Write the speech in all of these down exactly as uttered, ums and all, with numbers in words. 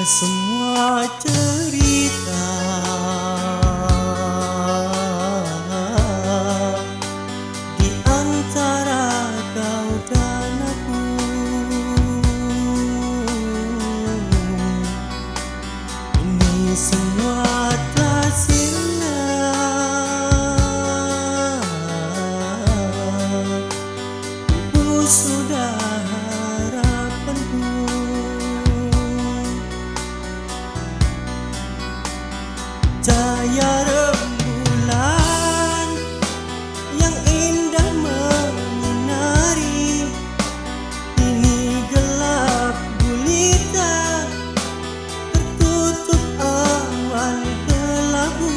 Semua cerita di antara kau dan aku, ini semua telah sirna. Pupus sudah harapanku. Cahaya rembulan yang indah menyinari, kini gelap gulita, tertutup awan kelabu.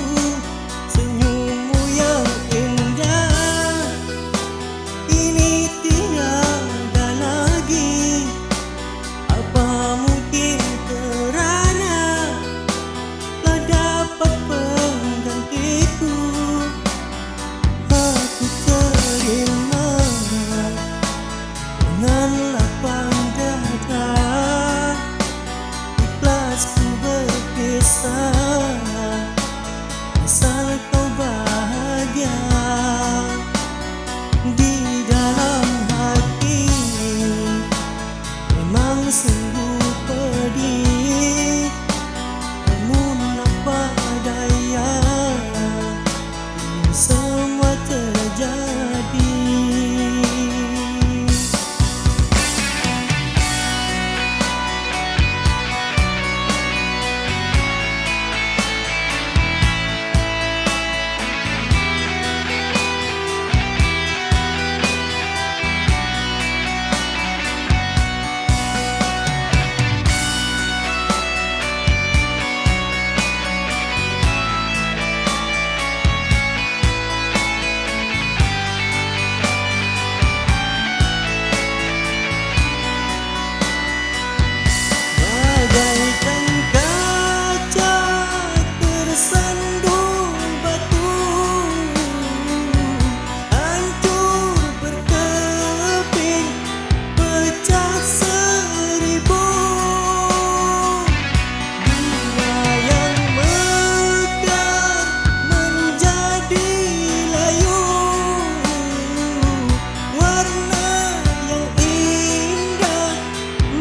Senyummu yang indah kini tiada lagi. Apa mungkin kerana telah dapat penggantiku? Aku terima dengan lapang dada, ikhlas ku berpisah, asal kau bahagia. Di dalam hati memang sungguh pedih, namun apa daya, ini semua terjadi. Bagaikan kaca tersandung batu, hancur berkeping, pecah seribu. Bunga yang mekar menjadi layu, warna yang indah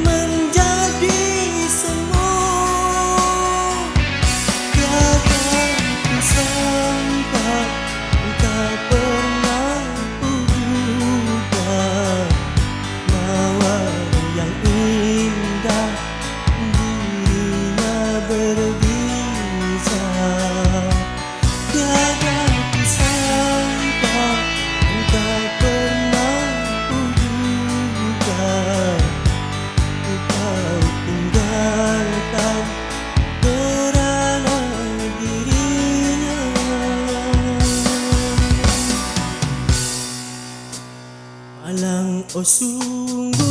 menjadi semu. Tiada kusangka, tak pernah kuduga, mawar yang indah dirinya berbisa. Tiada kusangka, tak pernah kuduga, kau tinggalkan kerana dirinya. Malang, oh sungguh